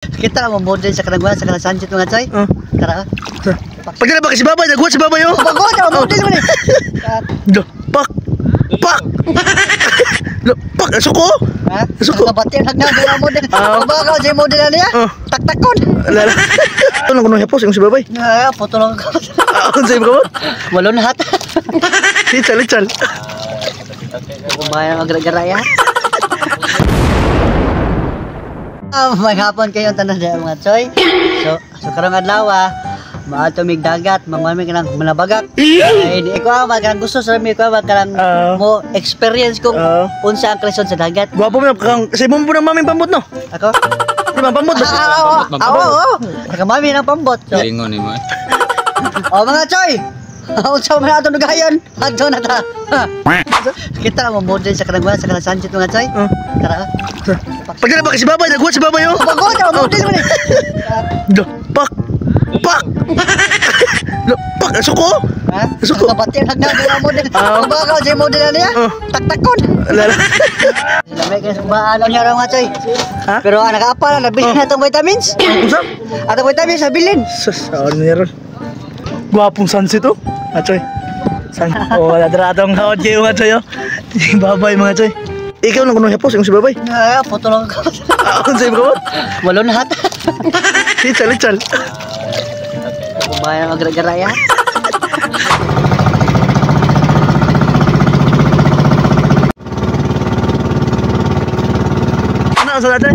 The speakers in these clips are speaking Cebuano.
Kita mo model sa kanang sa kanang sanjit mga choy. Oh. Tara. Pagdala ba kasi babay, naghuwat si babay oh. Bago na model man eh. Do, pak. Pak. Do, pak, suko. Ha? Suko. Kabati nag na model. Ah. Bago sa model niya. Oh. Taktakon. Lala. Ito lang kuno hapos yung si babay. Ay, photo lang ko. Ah, unsay ba? Walon hat. Ichal, ichal. Kumain ang gara-gara ya. Maghapon kayo tanan sa mga choy. So karong adlaw maato mig dagat, mangwami kanang manabagak. Ay, di ko ah, gusto sa mi ko kanang mo experience kung unsa ang klasyon sa dagat. Gwapo mo kang sa mo po ng maming pambot no. Ako? Di ba pambot? Ah, oo. Naka mami ng pambot. So, Lingon ni mo. oh mga choy. Unsa man ato nugayon? Adto na ta. Kita mo model sa kanang sa kanang sanjit mga choy. Oh. Tara. Pagdala ba kasi babay, naghuwat si babay oh. Bago na model man eh. Do, pak. Pak. Do, pak, suko. Ha? Suko. Kabati nag na model. Ah. Bago sa model niya. Oh. Taktakon. Lala. Lamay kay sumbaan niya ra mga choy. Ha? Pero nakaapa na nabili na itong vitamins. Unsa? Atong vitamins nabilin. Sus, ano niya ron? Gwapong sunset oh. Achoy. San oh, wala dara atong haod kayo mga choy oh. Babay mga choy. Ikaw lang kuno hapos yung si babay. Ay, photo lang ko. Ah, unsay ba? Walon hat. Ichal, ichal. Kumain ang gara-gara ya. Ano sa natin?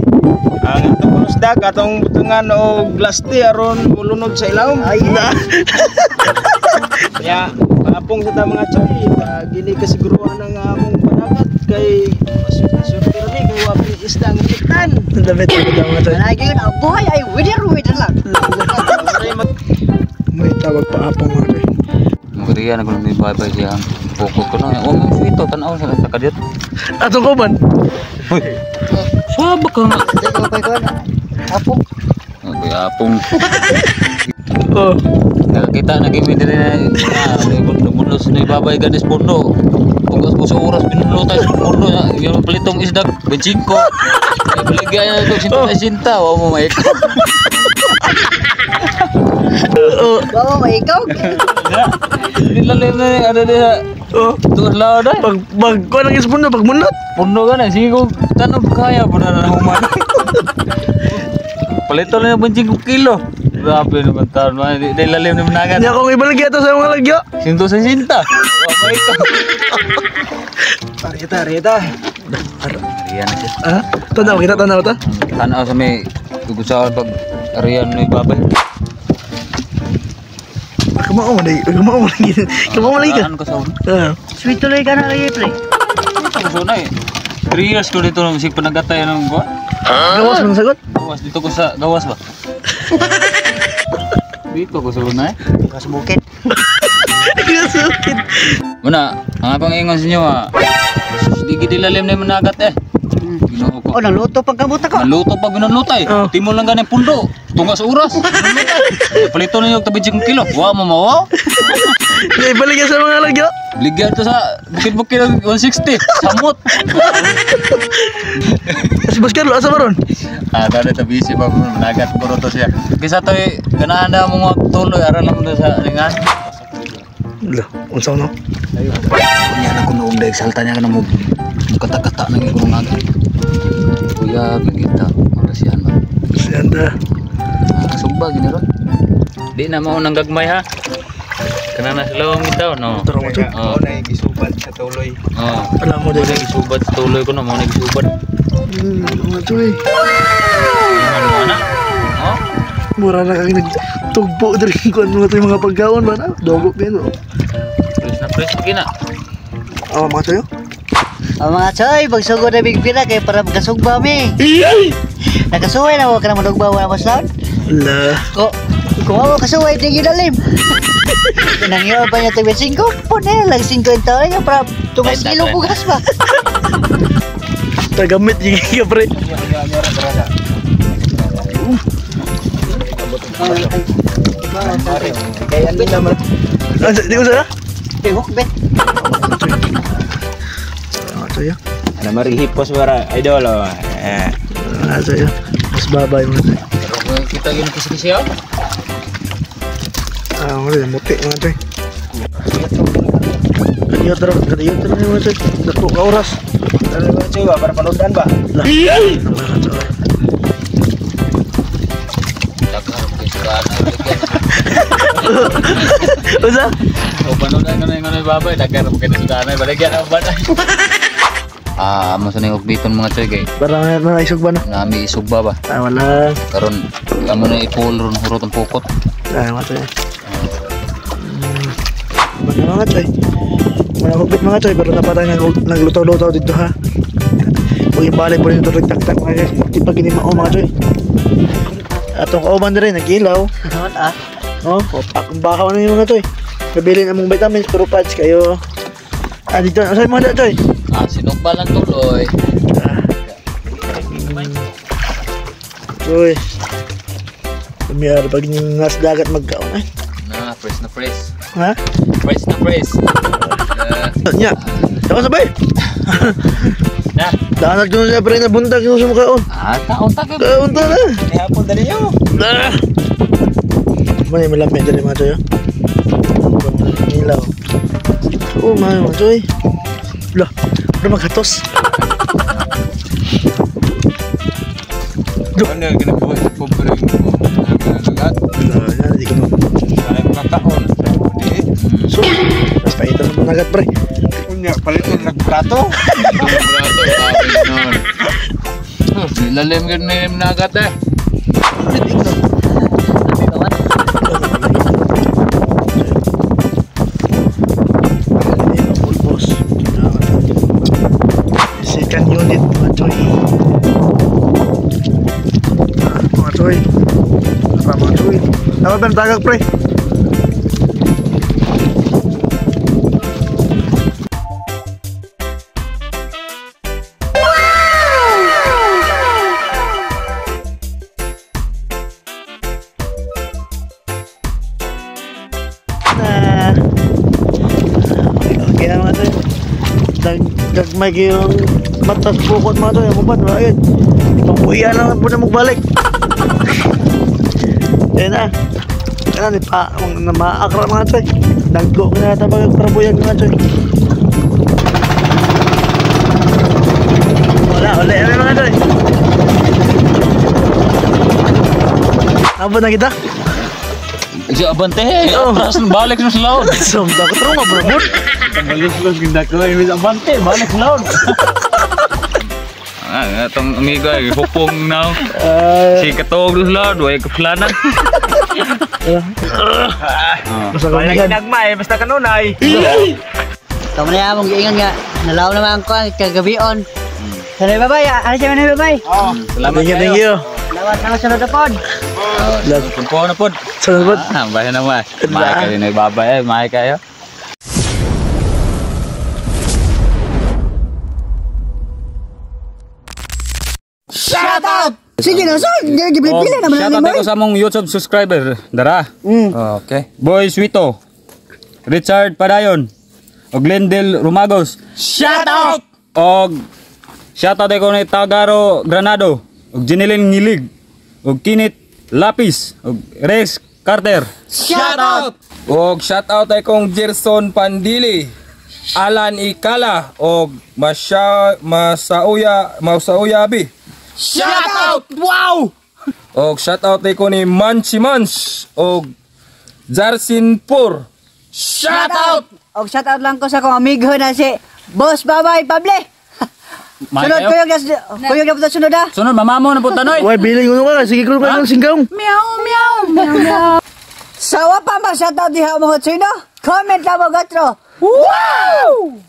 Ang atong isda atong butangan og glass tea aron mulunod sa ilawom. Ay, Na. Kaya paapong sa ta mga choy, gili kasiguruhan ang among panagat kay maswerte ra ni kay wa pay isda ang itan. Damit ako daw mga choy. Lagi yun, ang buhay ay winner-winner lang. May tawag pa apong mga choy. Magriya na kuno may babay siya. Pokok ko na. O mo ito tan-aw sa kadiyot. Atong kuban. Hoy. Saba ka nga. Hindi ko pa ikaw. Apong. Okay, apong. Oh. Nakakita na kimi diri na munos ni babay ganis pundo. Tugas ko sa oras binulutay sa pundo na yung palitong isda 25. Ay baligya na ito 50 wa mo may. Oh. Bawa mo ikaw. Nilalim na ano diha. Oh. Tuos lao dai. Pag pag kuan ang ispundo pag munot. Pundo ka na, sige ko tanong kaya po na na human. Palito na yung 25 kilo. Grabe naman taon, man. Di lalim na managat. Nya kung ibalik yata sa mga lagyo. Sinto sa sinta. Wa pa ikaw. Rita, Rita. Riyan na siya. Ah, tanaw kita tanaw ta. Tanaw sa may gugusawan pag ariyan ni babay. Kamao man lagi, kamao man lagi. Kamao man lagi ka. Ano ka sa una? Ah. Sweet tuloy ka na lagi, pre. Ito ko sa una eh. 3 years ko dito nung sig panagatay ng buwan. Gawas man sagot. Gawas dito ko sa gawas ba? Dito ko sa una eh. Kas bukid. Kasukit. Muna, ang apang ingon sa inyo ha. Di gid ilalim na yung managat eh. Ginoo ko. Oh, naluto pang kamuta ko. Naluto pag binulutay. Oh. Timo lang ganing pundo. Tunga sa oras. Binulutay. Palito na yung tabi 5 kilo. Wa mo mawaw. Nya ibalik sa mga lagyo. Bligyan to sa bukid-bukid ng 160. Samot. Si Boss Carlo asa ba ron? Ah, dali tabi si pa managat ko to siya. Kaysa to'y ganahan na mo mga tuloy aral lang mo sa lingan. Lo, unsa no? Nya na kuno og salta niya kana mo kata-kata nang igurong natin. Kuya kita marasihan ba. Siyanda. Ah, sugba gini ron. Di na mao nang gagmay ha. Kana na sila ang itaw no. Tara mo choy. Oh. Mo na gisubat sa tuloy. Oh. Alam mo Mo dai. na gisubat sa tuloy ko no, mo na gisubat. Mga choy. Ano na? Oh. Mura na kang nagtugpo diri kuan mga choy mga pagkaon ba na? Dogo kayo. Fresh na fresh kina. Ah, mga choy. Ang mga choy, pagsugod na big pira kay para makasugba mi. Nakasuway na mo ka na manugba wala mas laon. La. Ko kung ako kasuway di gyud alim. Nangyo pa niya tag 5, pone lang 5 taon niya para tungas 30, kilo bugas ba. Tagamit yung ka pre. Kay ano naman Ah, di unsa na? Tihok bet. Mga choy. Ana marihipos bara idol oh. Eh. Mga choy. Mas babay mga choy. Kita gini kisi-kisi ya. Ah, wala muti mga choy. Kadiyot ra mga choy. Dako ka oras. Ano mga choy ba para panodan ba? Lah. Daghar mo kay sudan. Usa? O panodan ko na yung babay, daghar mo kay sudan. Baligyan ang bana. Ah, amo sa ning ugbiton mga choy kay. Para na isugba na. Nami isugba ba? Ah, wala. Karon amo na ipul ron hurot ang pukot. Ah, mga choy. Mga mga choy. Mga hugbit mga choy, pero napatay nagluto-luto dito ha. Kung ibalik po rin ito nagtaktak mga guys. Di pa ginimao mga choy. Atong kauban na rin, nag-ilaw. Oh, akong bakaw na yung mga choy. Nabili na mong vitamins, pero pads kayo. Ah, dito, saan mga choy? Ah, sinugba lang tuloy. Uy. Lumiyar, pag nasa dagat magkaon ay. Na, fresh na fresh. Ha? Fresh na fresh. Nya. Saka sabay. Na. Daanag doon siya pre na buntag yung sumakaon. Ah, taon ta kay. Kaon ta na. Hapon dali yo. Na. Muna yung malamig dali mga choy. Ilaw. Oh, mga choy. Lah, pero maghatos. Ano yung ginabuhay sa pobre yung nagagat? Wala, hindi ko na. Ay, makakaon. Hindi. So, mas paita sa nagat pre. Unya, paliton nagplato. Brato, sabi nun. Lalim gyud ni nagat eh. Pulbos. Second unit mga choy. Mga choy. Mga choy. Dapat ba tagag pre? Okay na mga choy. Dagmay yung batas bukot mga choy. Ang uban, wala yun. Pangbuhian lang po na magbalik. Ayan na. Ayan na, pa, maakra mga choy. Daggo ko na tabag ang mga choy. Wala, wala. Ayan mga choy. Abot na kita? Siya abante. Atras balik sa laod. Sumta ko trauma bro. Balik ginda ko ay abante, balik sa laod. Ah, atong amigo ay hupong now. Si katog sa laod, way kaplanan. Basta kamihan. Nagmay basta kanunay. Kamo na among giingon nga nalaw naman ko ang kagabion. Sanay babay, ano siya manay babay? Salamat. Thank you, thank you. Salamat sa sunod na pod. Punpo na pod. Sunod pod. Ah, bahay na ba? Mahay kayo na babay, mahay kayo. Shout out! Sige na, so, gipili naman Shout out ako sa among YouTube subscriber. Dara. Okay. Boy Swito, Richard Padayon, og Glendale Rumagos. Shout out! Og shout out ko ni Tagaro Granado, og Jinilin Ngilig, og Kinit Lapis, og Rex Carter. Shout out! Og shout out ay kong Gerson Pandili, Alan Ikala, og Masauya Abi. Shout out! Wow! Og shout out ay ko ni Manchi Mans og Jarsin Pur. Shout out! Og shout out lang ko sa akong amigo na si Boss Babay Pable. Sunod kuyog na kuyog na sunod ah. Sunod mamamo na po tanoy. Way biling ko ka, sige ko pa ng singgaw. Meow meow meow meow. Sawa pa ma shout out diha mga chino. Comment lang mo gatro. Wow!